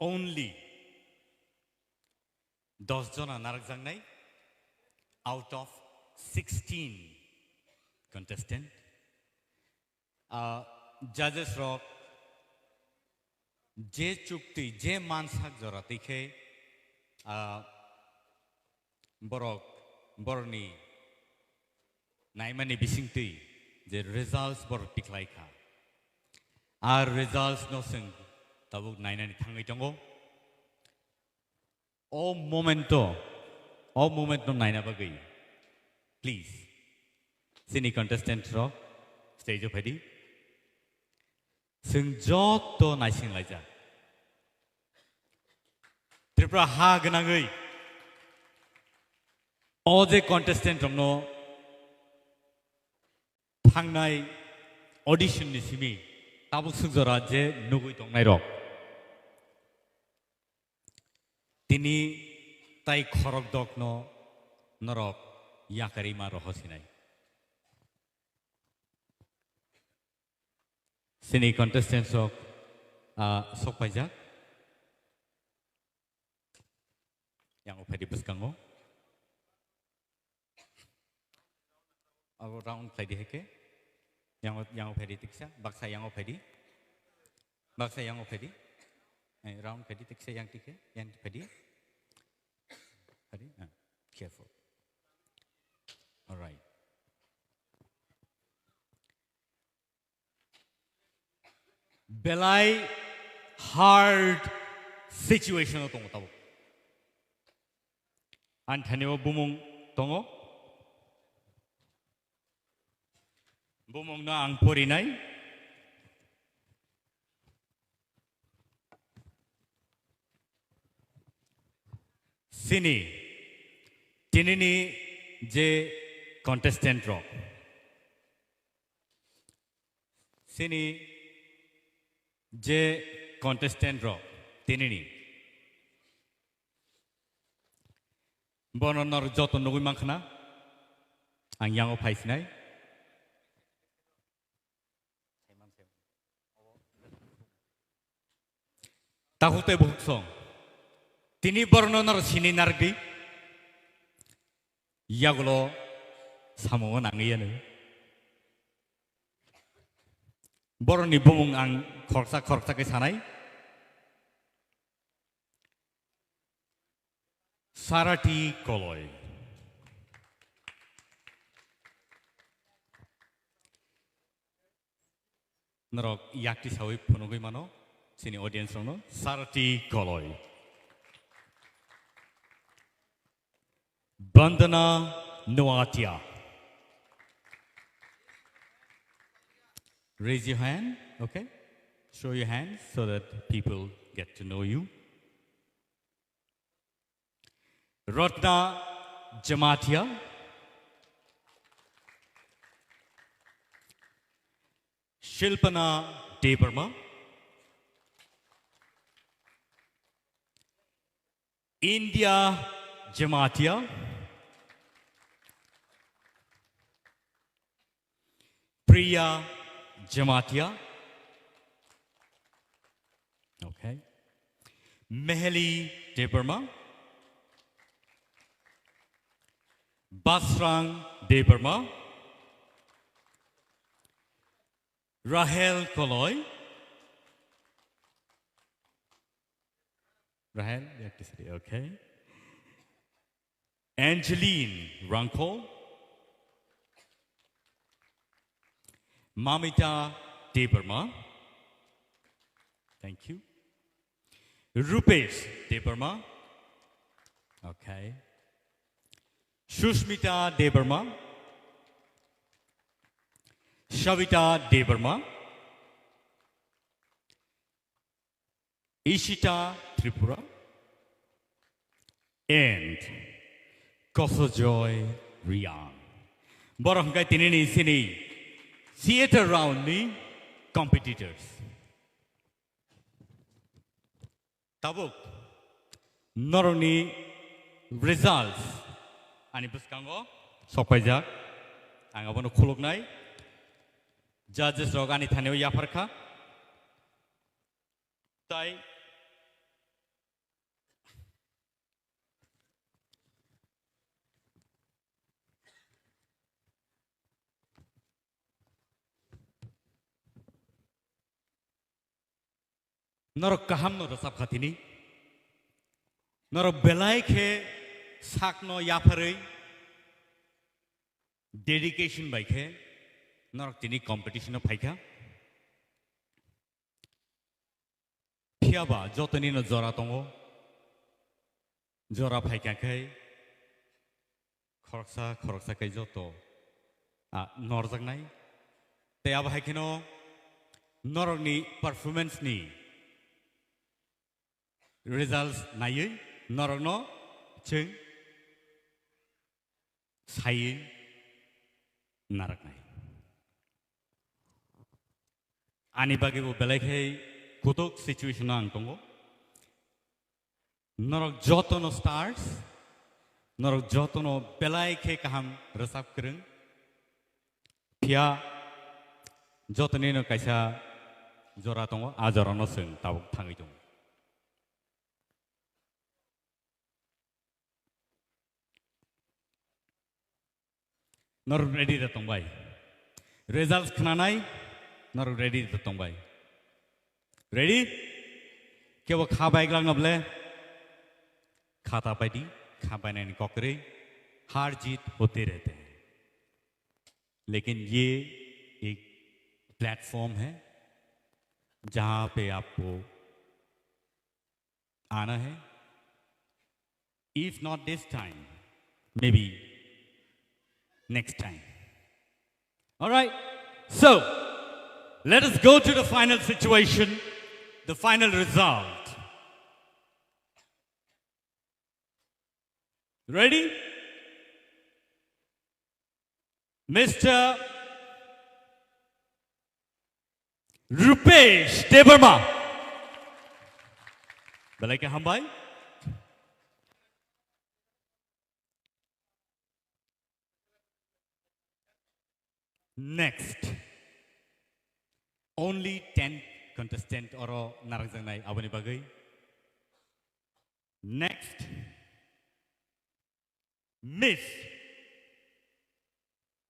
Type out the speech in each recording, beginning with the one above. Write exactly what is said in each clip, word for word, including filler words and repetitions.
Only dos jona narwkjaknai out of sixteen contestant. Ah, judges rok je chukti, je mansak jora twi khe, ah, borok, borokni naimani bisingtwi je results borok tikhlai kha. Ar results no chwng tabuk nainani thangwi tongo. O momento, o moment no naina bagwi, please, chini contestant rok stage o phaidi. Chwng joto naising laijak. Tripura ha gwnangwi o je contestant rokno thangnai audition ni simi tabuk swk jora je nugwi tongnai rok, tini tai khorok dokno norok yakarima rohosinai. Chini contestants rok, ah, sok paijak. Yang o phaidi bwskango. Abo round khlai di hai khe. Yang o, yang o phaidi tiksa, baksa yang o phaidi. Baksa yang o phaidi. Eh, round phaidi tiksa yang tikhe, yang phaidi. Phaidi, ah, careful. All right. Belai hard situation o tongo tabuk. Ani thani o bumung tongo. Bumung no ang porinai. Chini, tinini je contestant rok. Chini je contestant rok, tinini. Bono nor joto nugwi mankha na, ang yango phaisinai. Takhuk tei bukhuk song. Tini borokno noro sini narwkdi. Yagulo samung o nangwi yanu. Borokni bumung ang khoroksa khoroksa khe sanai. Sarati Koloi. Norok yakti sawi phunugwi mano, chini audience rokno, Sarati Koloi. Bandana Noatia. Raise your hand, okay? Show your hand so that people get to know you. Ratna Jamatia, Shilpana Debbarma, India Jamatia, Priya Jamatia. Okay. Meheli Debbarma. Basrang Debbarma. Rahel Koloi. Rahel, you have to say, okay. Angeline Rangkol. Mamita Debbarma. Thank you. Rupesh Debbarma. Okay. Sushmita Debbarma. Shavita Debbarma. Ishita Tripura and Kosojoy Riang. Borok hwnkhe tinini sini theater round ni competitors. Tabuk norokni results ani bwskango sokpaijak. Ang abono khuluknai. Judges rok ani thani o yaphar kha. Tai Norok kaham no rwchap kha tini. Norok belai khe sakno yapharwi dedication bai khe norok tini competition o phaikha. Phiya ba jotoni no jora tongo. Jora phaikha khe khoroksa khoroksa khe joto, ah, norjaknai. Tei abo hai kheno norokni performance ni results naiwi norokno chwng saiwi narwknai. Ani bagwi bo belai khe kutuk situation o ang tongo. Norok jotono stars, norok jotono belai khe kaham rwchap kwrwng. Phiya jotonino kaisa jora tongo, a jorano chwng tabuk thangwi tongo. Norok ready da tongbai? Results khnanai, norok ready da tongbai? Ready? Kebo kha bai glak noble? Khata paidi, kha bainani kokri, har jeet hote rehte hain. लेकिन ये एक प्लेटफॉर्म है, जहाँ पे आपको आना है। If not this time, maybe next time. All right. So, let us go to the final situation, the final result. Ready? Mister Rupesh Debbarma. Belai khe hambai. Next. Only ten contestant oro narwkjaknai aboni bagwi. Next. Miss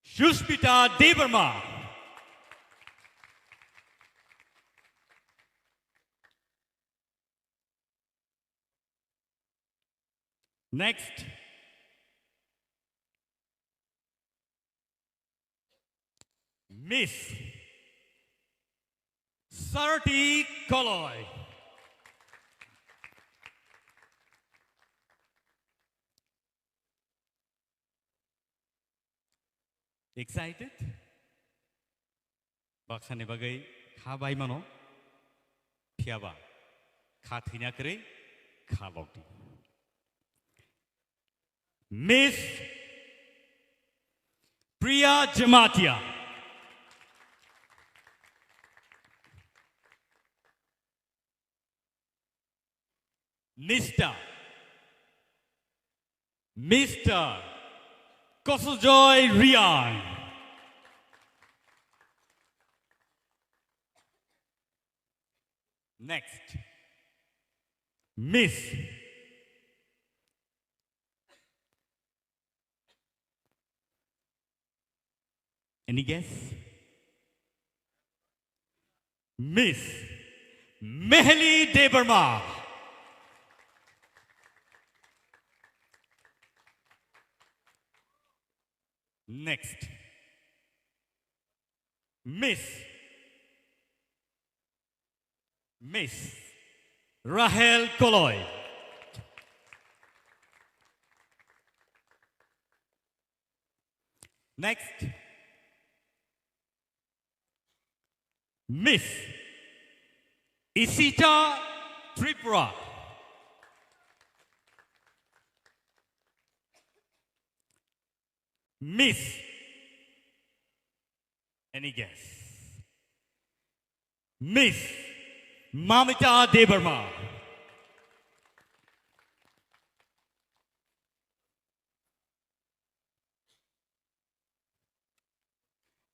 Sushmita Debbarma. Next. Miss Sarati Koloi. Excited? Baksani bagwi kha bai mano, phiya ba kha thwina kwrwi kha lokdi. Miss Priya Jamatia. Mister Mister Kosojoy Riang. Next. Miss. Any guess? Miss Meheli Debbarma. Next. Miss. Miss Rahel Koloi. Next. Miss Isita Tripura. Miss. Any guess? Miss Mamita Debbarma.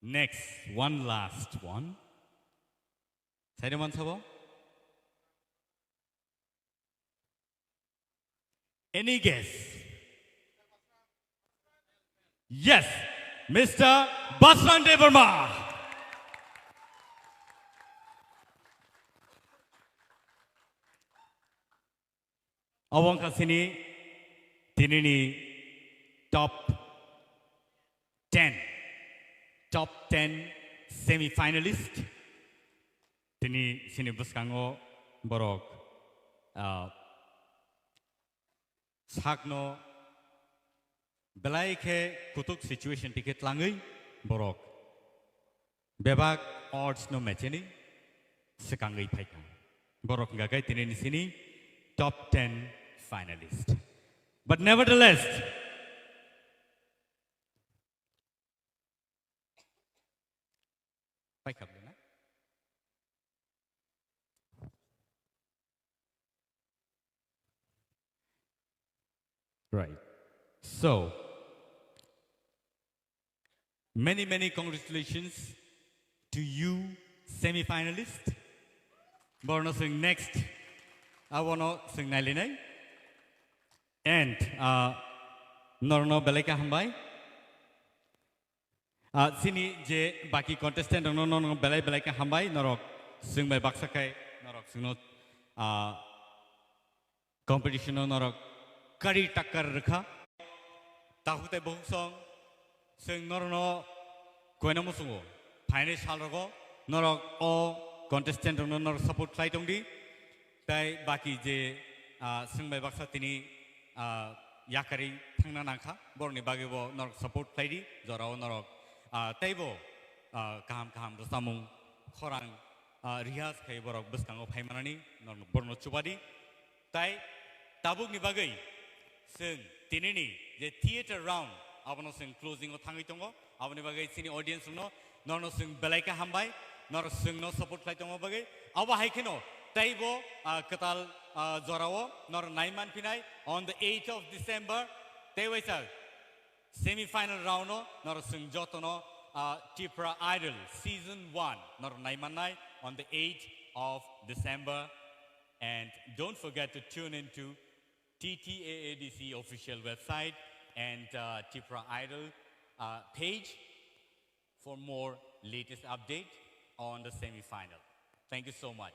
Next, one last one. Saida man sabo? Any guess? Yes, Mister Basran Debbarma. Obo wngkha chini tinini top ten, top ten semi-finalist. Tini chini bwskango borok, ah, sakno belai khe kutuk situation tike tlangwi borok bebak odds no mecheni swkangwi phaikha. Borok hwnkha khe tini ni sini top ten finalist. But nevertheless, phaikha bwlai na? Right. So, many, many congratulations to you, semi-finalist. Borno sing next. Abono sing nailinai. And, uh, norno belai khe hambai. Ah, chini je baki contestant rokno, no, no, belai belai khe hambai, norok swng bai baksa khai, norok swngno, ah, competition no norok kari takkar rwkha. Takhuk tei bukhuk song, swng norokno koina muchungo, phainai sal rogo, norok o contestant rokno norok support khlai tongdi. Tai baki je, ah, swng bai baksa tini, ah, yakarwi thangna nangkha, borokni bagwi bo norok support khlai di, jorao norok, ah, teibo, ah, kaham kaham rwchapmung khorang, ah, rihas khai borok bwskango phai manani norok borokno chuba di. Tai tabukni bagwi Chwng tinini je theater round, abono chwng closing o thangwi tongo. Aboni bagwi chini audience rokno, norno chwng belai khe hambai, nor chwngno support khlai tongma bagwi. Abo hai kheno teibo, ah, kwtal, ah, jorao nor nai manphinai on the eighth of December. Tei waisa semi final round o nor chwng jotono, ah, Tipra Idol season one nor nai mannai on the eighth of December. And don't forget to tune in to T T A A D C official website and, uh, Tipra Idol, uh, page for more latest update on the semi-final. Thank you so much.